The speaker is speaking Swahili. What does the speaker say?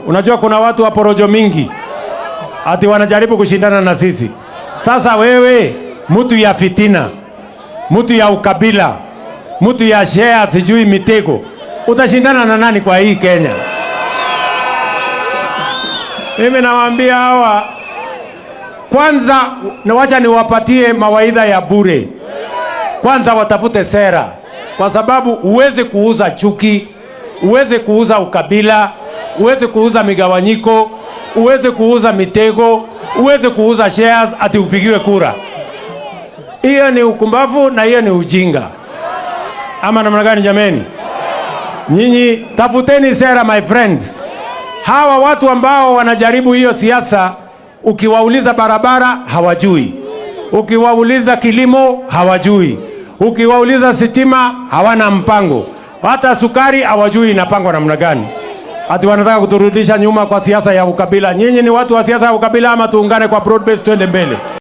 Unajua kuna watu wa porojo mingi ati wanajaribu kushindana na sisi. Sasa wewe mtu ya fitina, mtu ya ukabila, mtu ya share, sijui mitego, utashindana na nani kwa hii Kenya? Mimi nawaambia hawa kwanza, na wacha niwapatie mawaidha ya bure. Kwanza watafute sera, kwa sababu huwezi kuuza chuki, huwezi kuuza ukabila, huwezi kuuza migawanyiko, huwezi kuuza mitego, huwezi kuuza shares ati upigiwe kura. Hiyo ni ukumbavu na hiyo ni ujinga, ama namna gani jameni? Nyinyi tafuteni sera, my friends. Hawa watu ambao wanajaribu hiyo siasa, ukiwauliza barabara hawajui, ukiwauliza kilimo hawajui, ukiwauliza sitima hawana mpango, hata sukari hawajui inapangwa namna gani. Ati wanataka kuturudisha nyuma kwa siasa ya ukabila. Nyinyi ni watu wa siasa ya ukabila ama tuungane kwa broad base twende mbele?